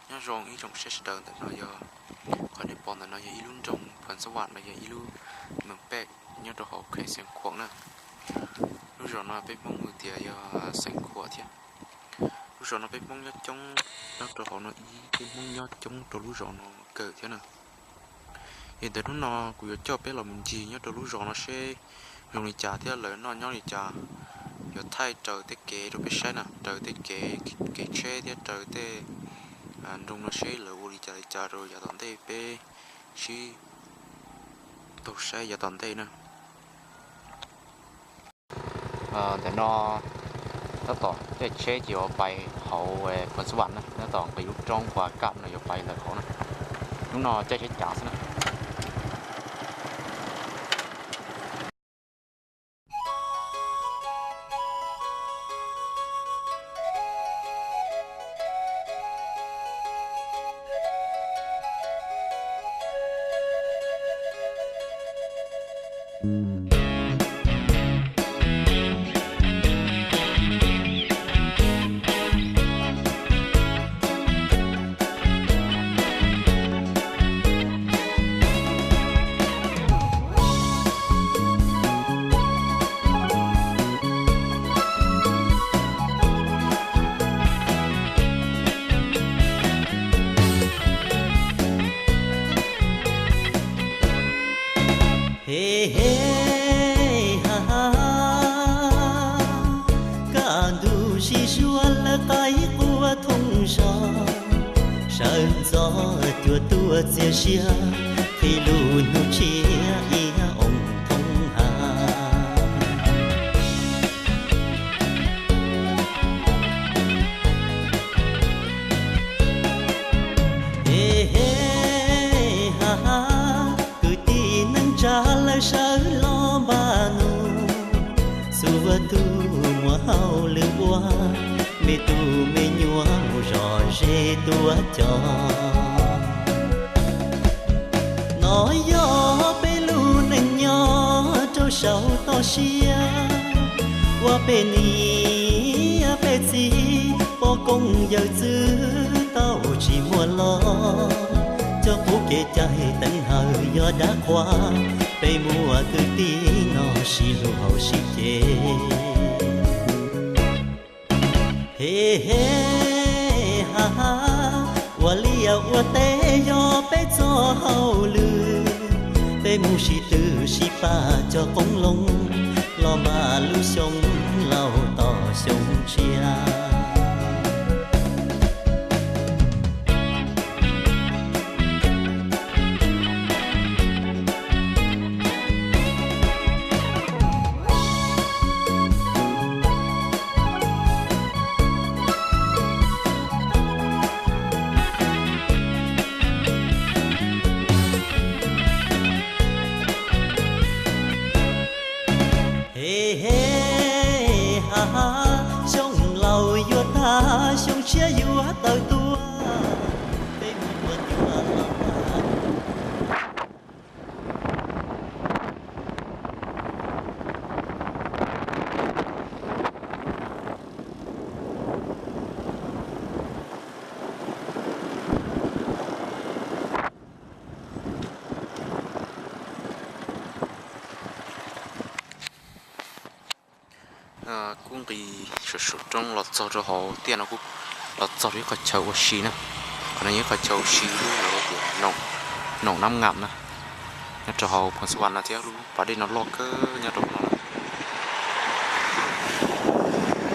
Nyob zoo ib tsoom saib sawv daws, ntawm no yog, qhov nej pom ntawm no yog ib lub nroog Phoos Xab Vam, no yog ib lub moos pej nyob rau hauv kheem Xeev Khuam na. Lub zos no peb Hmoob hu tias yog Xeev Khuam thiab. Lub zos no peb Hmoob nyob coob, nyob rau hauv no ib, peb Hmoob nyob coob rau lub zos no kawg thiab na. Yog ntawd hnub no kuv yuav coj peb los mus ncig nyob rau lub zos no seb zoo li cas thiab lawv noj nyob li cas. Yuav thaij raws tej kev rau peb saib na, raws tej kev, kev tsheb thiab raws tej nroog no seb lawv ua li cas li cas rau yav tom ntej, peb sib taug saib yav tom ntej na. Ntawm no tab tom tej tsheb ces yuav pais hauv Phoos Xab Vam na, tab tom nqis lub roob Huas Kam no yuav pais ntawm hauv na. Hnub no caij tsheb cav xwb na. He he ha ha, kaj ntug sib zuag lawv qaib qua thoob zos, sawv ntxov cuag tuaj txias siab, qhib lub hnub tshiab iab oo thoob hav. He he ha ha, kwv tij neej tsa lawv sawv los npaj nug, xuas tus muam hauj lwm ua, me tus me nyuam mus zom zeb tuav cos. No yog peb lub neej nyob rau saum toj siab, ua peb niam peb txiv poj koob yawm txwv tau tsis muaj los, cov qub kev cai teev hawm yog dab qhuas, peb muaj kwv tij no sib hlub hauv sib ce. He he ha ha, ua liaj ua teb yog peb txoj hauj lwm, peb mus sib tw sib pab cov qoob loo, los npaj lub xyoo laus tos xyoo tshiab. He he ha ha, xyoo laus yuav tag xyoo tshiab yuav tawm tuaj, peb mus ua nyuam los npaj. Kuj nqis saum saum roob los txog rau hauv tiaj no kuj los txog rau ib qhov chaw ua si na. Qhov no yog ib qhov chaw ua si lub lawv tias Noom Nab Ngam na, nyob rau hauv Phoos Xab Vam no thiab. Lub pas dej no loj kawg nyob rau no.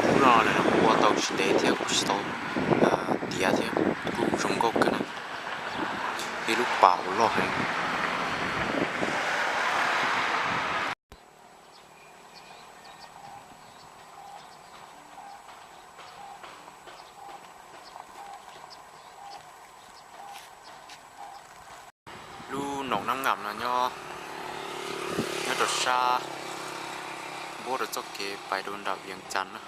Lub no lawv ua tau tsis ntev thiab kuj tsis tau tiav thiab, kuj zoo nkauj kawg na. Ib lub pas uas loj heev. Lub Noom Nab Ngam no nyob, nyob rau sab npuab rau txoj kev pais rau nram Vias Cas na.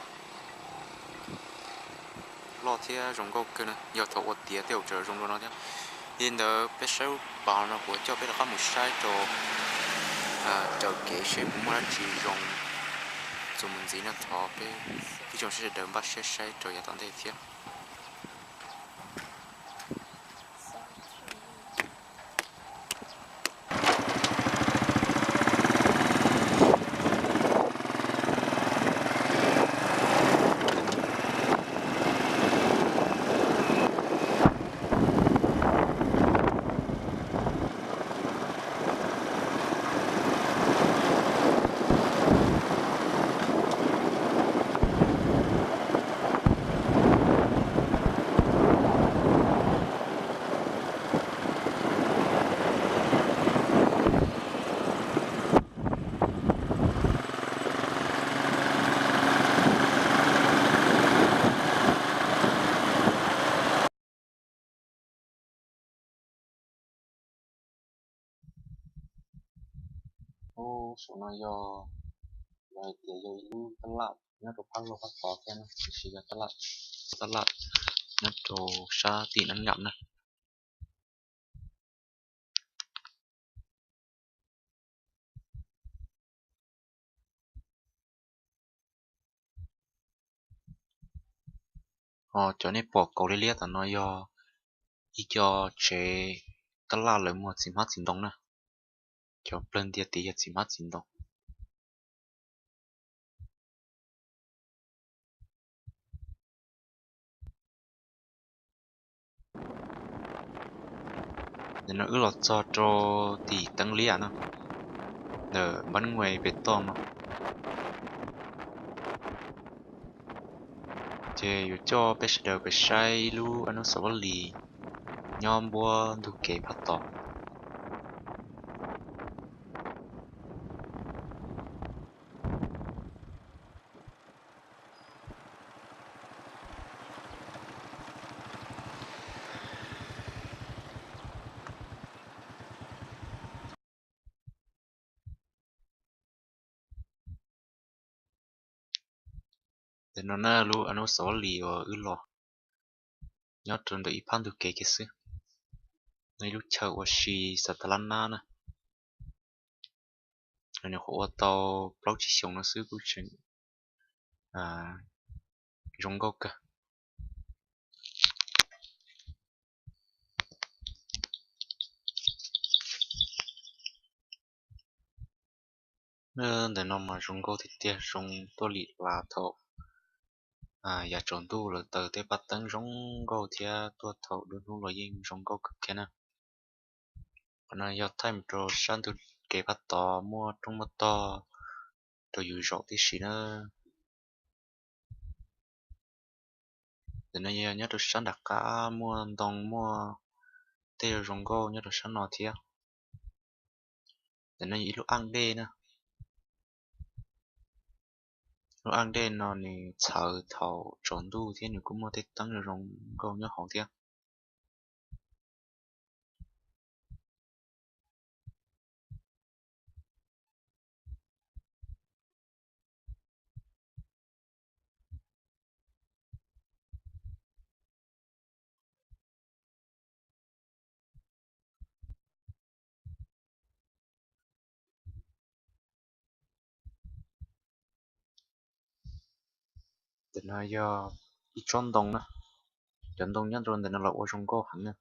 Loj thiab zoo nkauj kawg na, yog thaum ua tiav tej zaum tseem zoo dua no thiab. Yog li ntawd peb saib lub pas no kuv coj peb rov qab mus saib rau raws kev seb puas muaj dab tsi zoo txuas mus ntxiv no, thov peb ib tsoom saib sawv daws npaj siab saib rau yav tom ntej thiab. Lub saum no yog, yog hais tias yog ib lub tab laj nyob rau phab laug phab tod thiab na, tiam sis yog tab laj, tab laj nyob rau sab tim neeb yam na. Ho cov nej pom kaus liab liab tom no yog ib co tsev tab laj lawv muag txiv hmab txiv ntoo na. Cov plawg ntiag tid yog txiv hmab txiv ntoo. Ntawm no wb los txog rau tim teeb liaj no, ntawm npab nuj pem toj no. Ces yuav coj peb sawv daws pem saib ib lub anub xov vaj lis nyob npuab ntug kev phab tod. Ntawm no na lub anub xov vaj lis uas wb los nyob rau ntawm ib phab ntug kev kiag xwb. No ib lub chaw ua si xa tas lab nab na. Nws nyuam qhuav ua tau plaub tsib xyoos no xwb kuj tseem zoo nkauj kawg. Ntawm no mas zoo nkauj tiag tiag, zoo tuaj lim las thaum yav tsaus ntuj lawv taws tej paj teeb zoo nkauj thiab tuaj thaum dub hnub los yeej zoo nkauj kawg kiag na. Qhov no yog thaij mus rau sab ntug kev phab tod muaj roob muaj tog rau yus zaum tib si na. Ntawm no yog nyob rau sab nram qab muaj ntoo muaj tej zoo nkauj nyob rau sab no thiab. Ntawm no yog ib lub aj dej na. Lub aj dej no nws txhawv thaum tsaus ntuj thiab nws kuj muaj tej teeb zoo nkauj nyob hauv thiab. Ntawm no yog ib tsob ntoo na, cov ntoo nyob rau ntawm no los ua zoo nkauj heev na.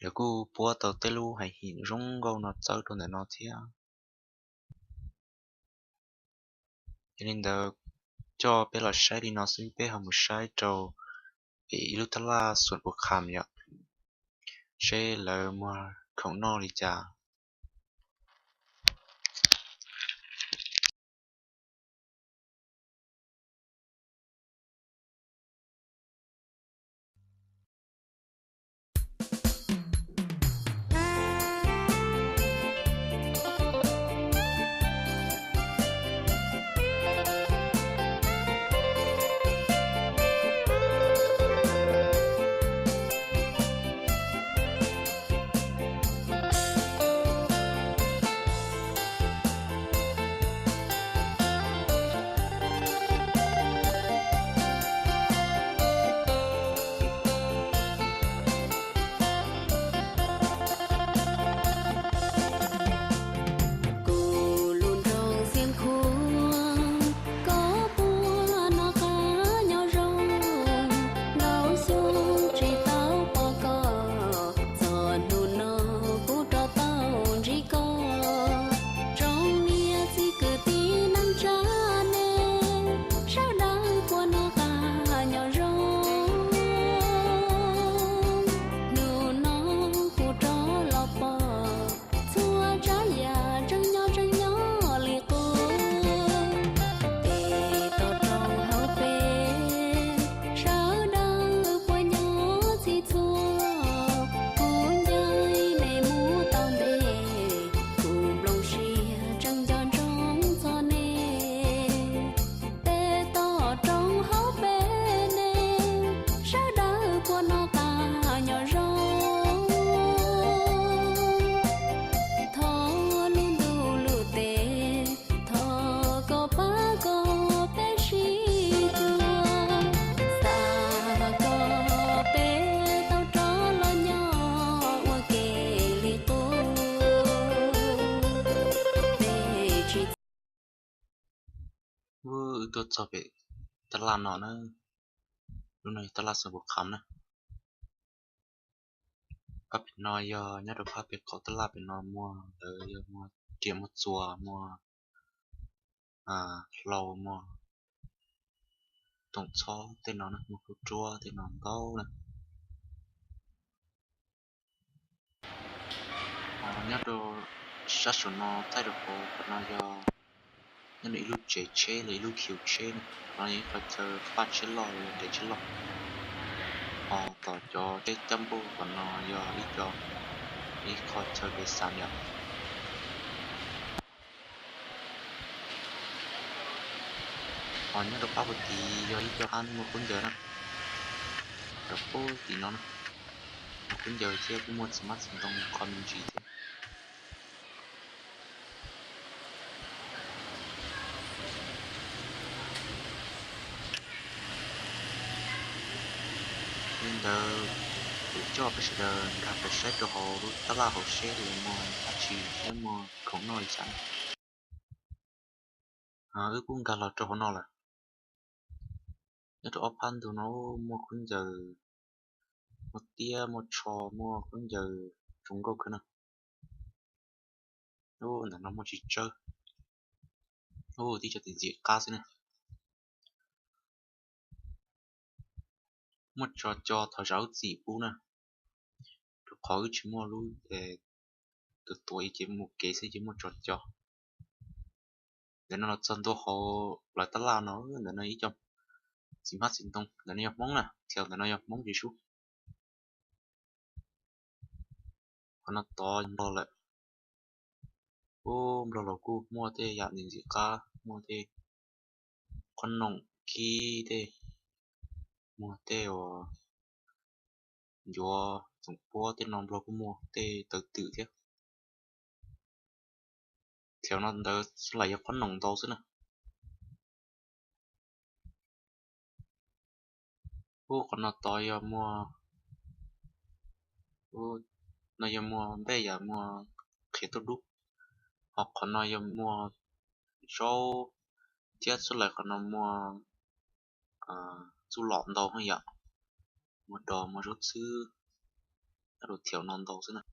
Lawv kuj puab tau tej lub hais him zoo nkauj no txawb rau ntawm no thiab. Yog li ntawd, coj peb los saib li no xwb, peb ho mus saib rau pem ib lub tab laj Xuas Pus Kham yom, seb lawv muag khoom noj li cas. Tuaj txog pem tab laj no na, lub no yog tab laj Xeev Pos Kham na. Pab pem no yog nyob rau pab pem qaum tab laj pem no muaj, lawv yog muaj riam muaj txuas, muaj hlau, muaj toom txhob tej no na, muaj kub ruab tej no ntau na. Nyob rau sab saum no thaij rau hauv qhov no yog nyob rau ib lub tsev tsheb los ib lub khiv tsheb na. Qhov no yog ib qho chaw paj tsheb loj, nres tsheb loj. Ho tom cov tsheb caj npauj qhov no yog ib co, ib qho chaw kev xav yom. Ho nyob rau pab puag tid yog ib co hab muag khaub ncaws na, rau puag tim no na. Muag khaub ncaws thiab kuj muaj txiv hmab txiv ntoo qhov me ntsis thiab. Li ntawd, kuv coj peb sawv daws nkag pem saib rau hauv lub tab laj hauv seb lawv muag dab tsi thiab muag khoom noj li cas. Wb kuj nkag los rau hauv no lawm. Nyob rau ob phab ntug no muaj khaub ncaws, muaj tiab muaj tsho, muaj khaub ncaws zoo nkauj kawg na. Ntawm no muaj tsis tsawb, tib co ntxim ntxim qab xwb na. Muaj tso co thov zam lub txim pub na, rau qhov wb tsis muaj lub, tus tuav ces mus kev xwb ces muaj tso co. Ntawm no los txog ntua hauv lawv tab laj no, ntawm no ib co txiv hmab txiv ntoo, ntawm no yog Hmoob na, thiab ntawm no yog Hmoob Tswv Sub. Qhov no tod Nplog lawm. Ub, Nplog los kuj muaj tej yam ntxim ntxim qab, muaj tej qhob noom kib tej, muaj tej uas ncuav txoom puab tej no Nplog kuj muaj tej tawv twm thiab. Thiab no ntawd lam yog qhob noom ntau xwb na. Ub, qhov no tod yog muaj, no yog muaj npej yam muaj qhiav tuaj dub, ho qhov no yog muaj zaub thiab xwb lawm qhov no muaj txuj lom ntau heev yom, muaj dos muaj zaub txhwb, thiab no ntau xwb na.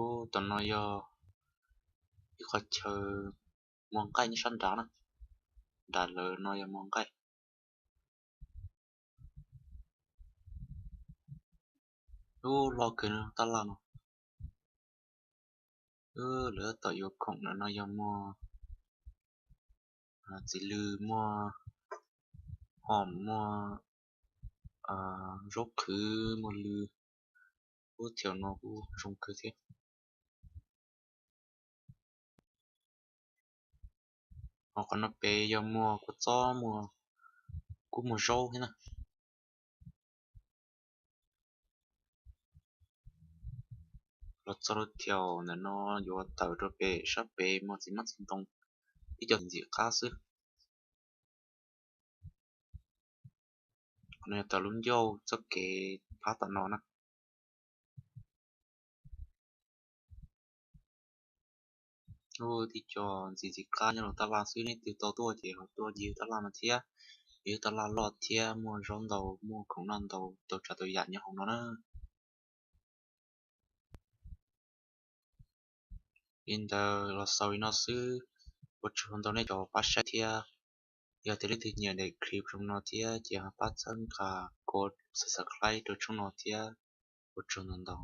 Ub, tom no yog ib qho chaw muag nqaij nyob sab nrad na, nram lawv no yog muag nqaij. Ub, loj kawg tab laj no. Lawv tab tom yuav khoom, ntawm no yog muag txiv lws, muag hom, muag zaub qhwv, muag lws. Ub, thiab no kuj zoo kawg thiab. Ho qhov no pem yog muag kua txob, muag, kuj muag zaub thiab na. Los txog rau thiab ntawm no yuav tawm rau pem sab pem muag txiv hmab txiv ntoo, ib co ntxim qab xwb. Qhov no yog tawm lub ncauj txoj kev phab tom no na. Ub, tib co ntxim ntxim qab nyob rau tab laj xwb, leej twg tau tuaj ces ho tuaj ncig tab laj no thiab. Yog tab laj loj thiab muaj zaub ntau, muaj khoom noj ntau, tau tsav tau yam nyob hauv no na. Li ntawd los xaus li no xwb, ua tsaug ntau nej cov pab saib thiab. Yog tias leej twg nyiam daim clip zoo no thiab ces ho pab txhawb nqa, kov subscribe rau channel no thiab. Ua tsaug ntau ntau.